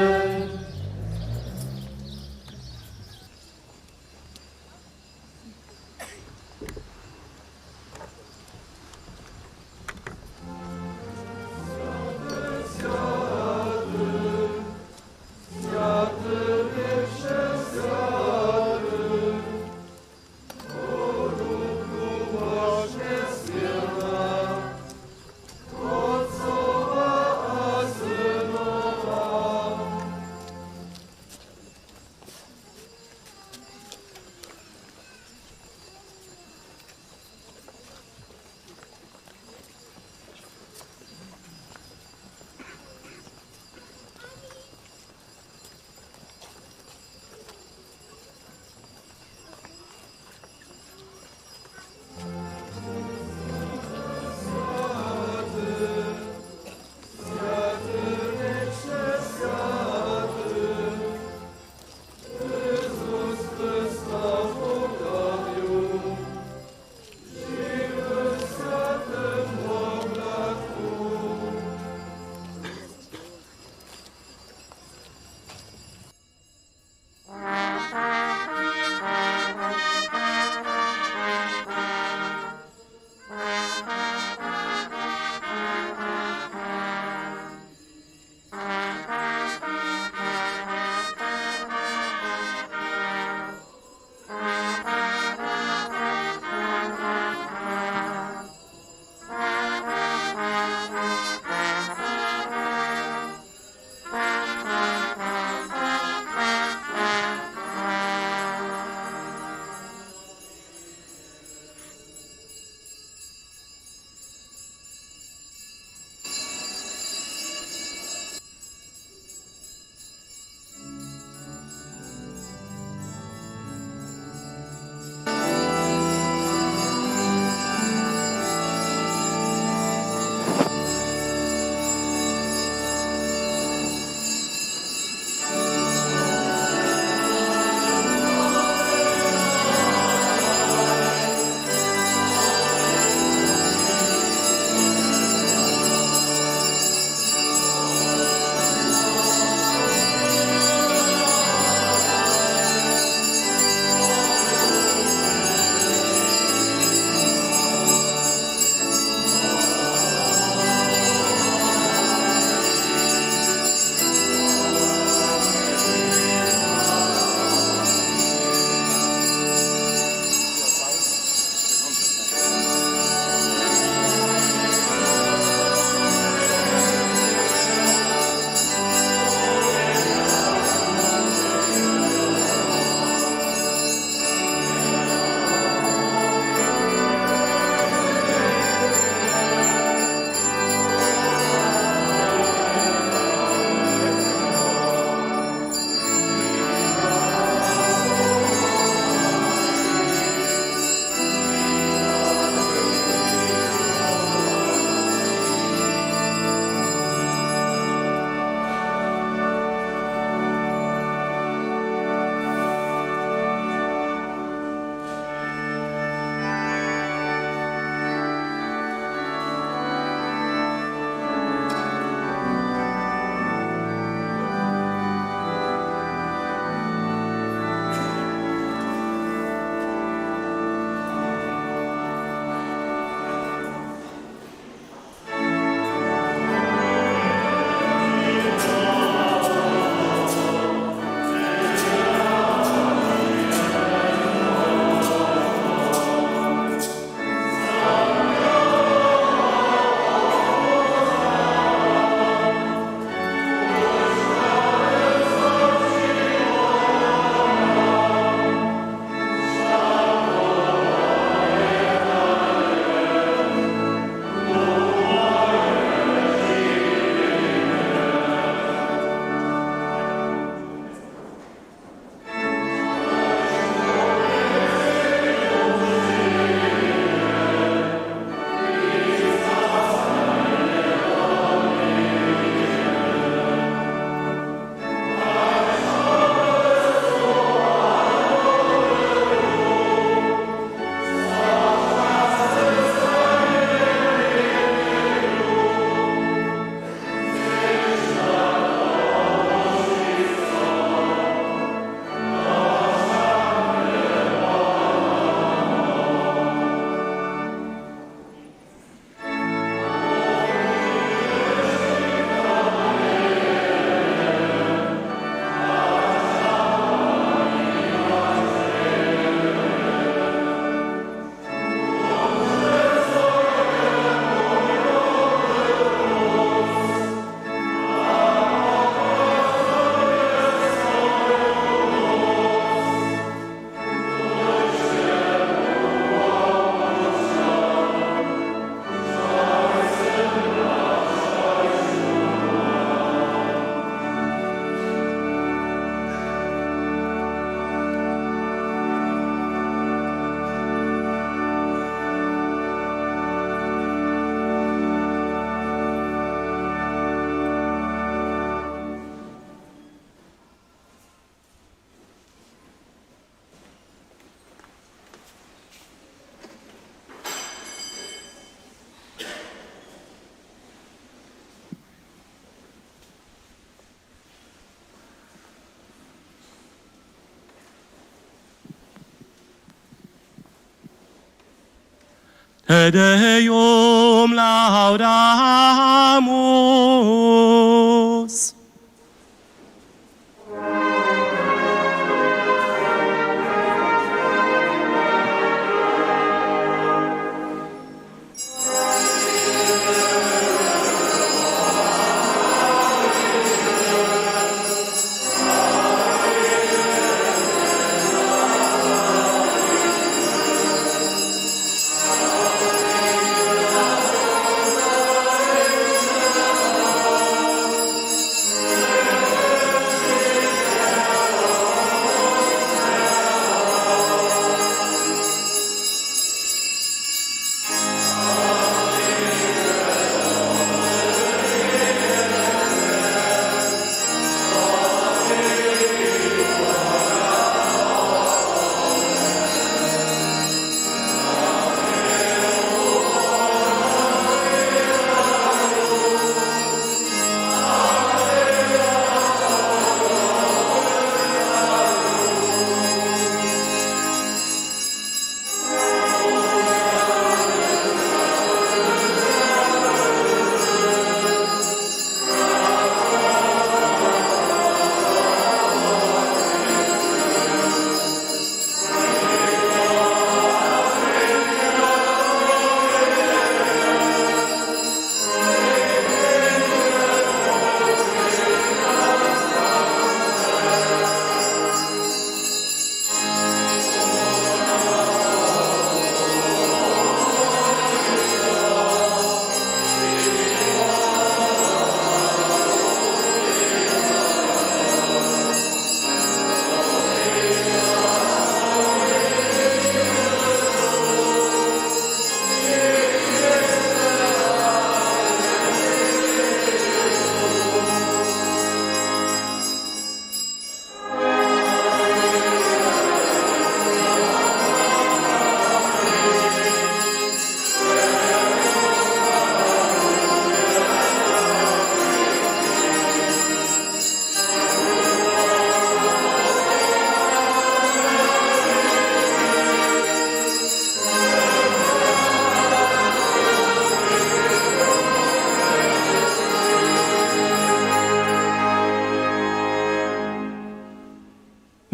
Te Deum laudamus.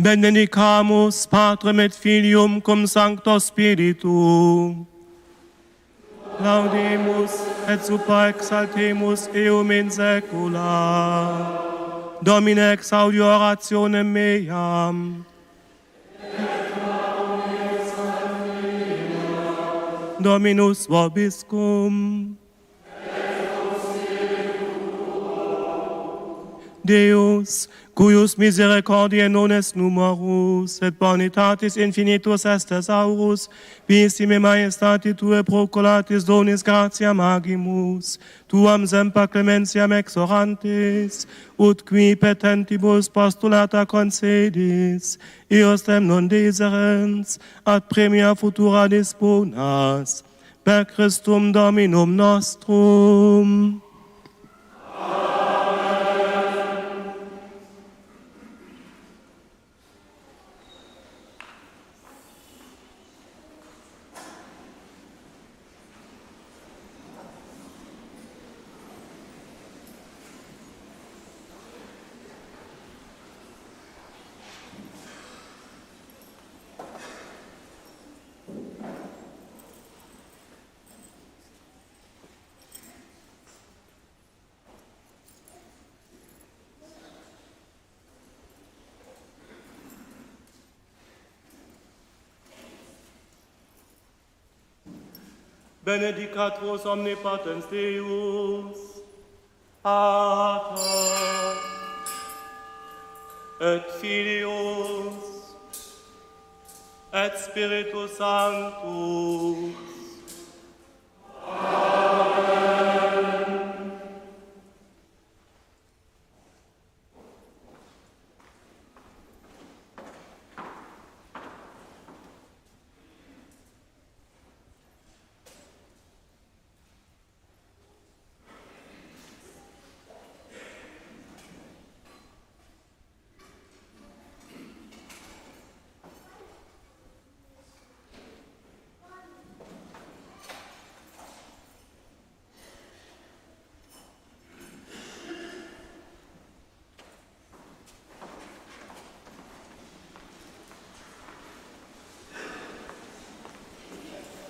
Benedicamus Patrem et Filium cum Sancto Spiritu. Laudemus et super exaltemus eum in saecula. Domine, exaudio orationem meam. Dominus vobiscum. Deus, cuius misericordiae non est numerus, et bonitatis infinitus est thesaurus, pistime majestate tuae proculatis donis gratiam agimus, tuam semper clementiam exorantis, ut qui petentibus postulata concedis, eostem non deserens, ad premia futura disponas, per Christum Dominum nostrum. Benedicat vos omnipotens Deus, Pater et Filius et Spiritus Sanctus.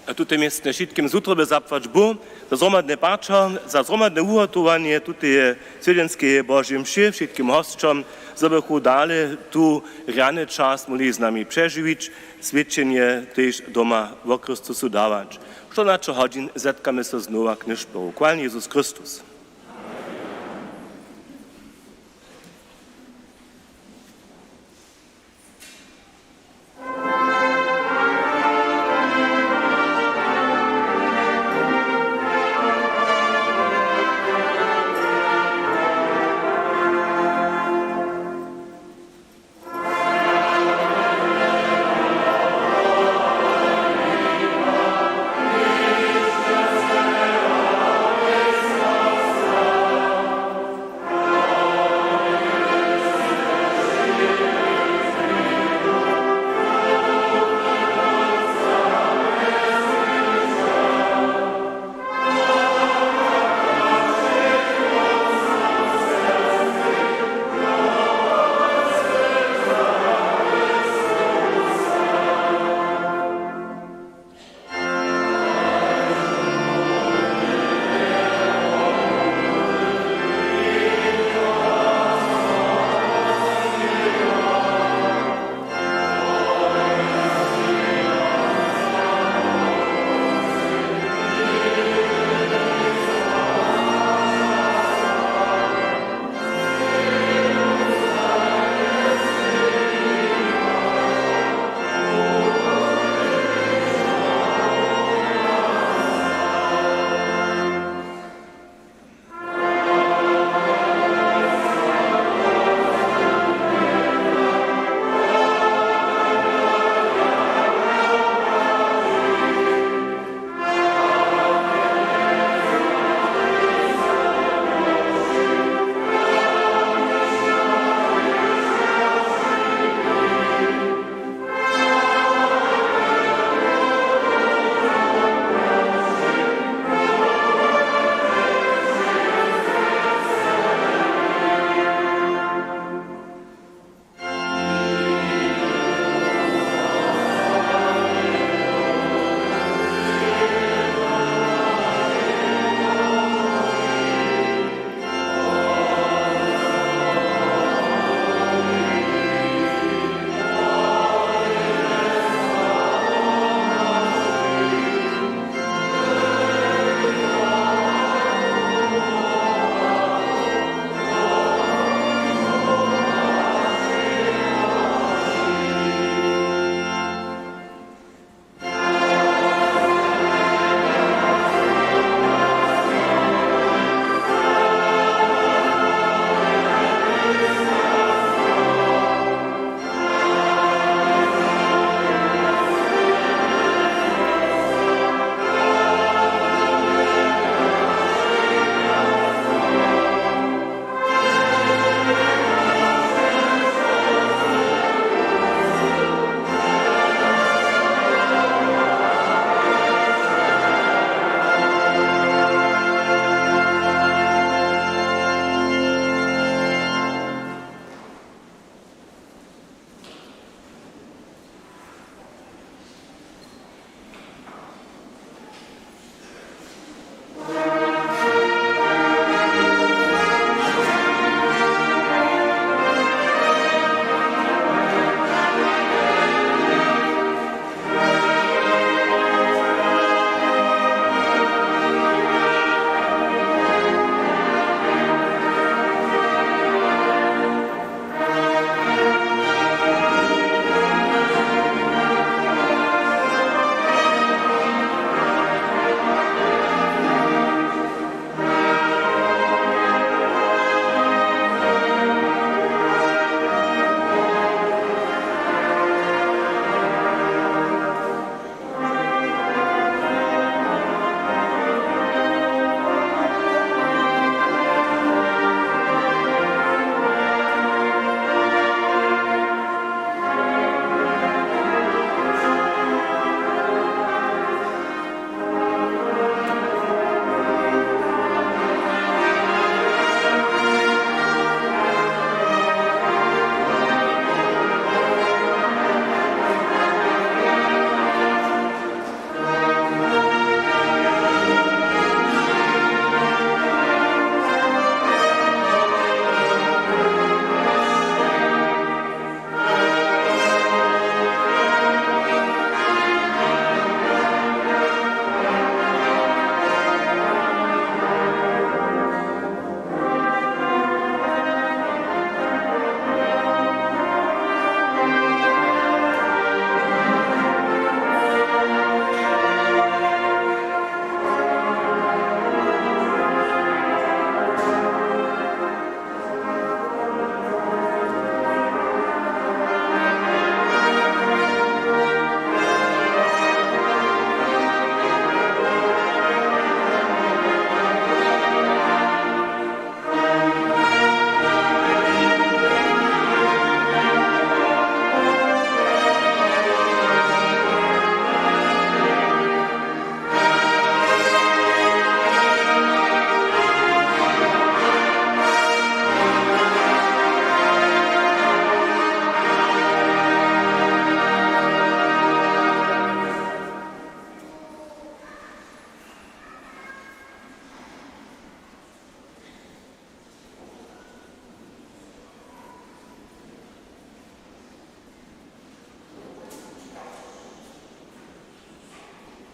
A tute městnje wšitkim z wutroby zapłać Bóh za zhromadne pačer, za zhromadne wuhotowanje tuteje swjedźenskeje Božej mše, wšitkim hosćom, zo bychu dale tu rjany čas móhli z nami přežiwić, swědčenje tež doma wo Chrystusu dawać. Štyrnaće hodźin zetkamy so znowa k nyšpěru. Chwalny Jezus Chrystus.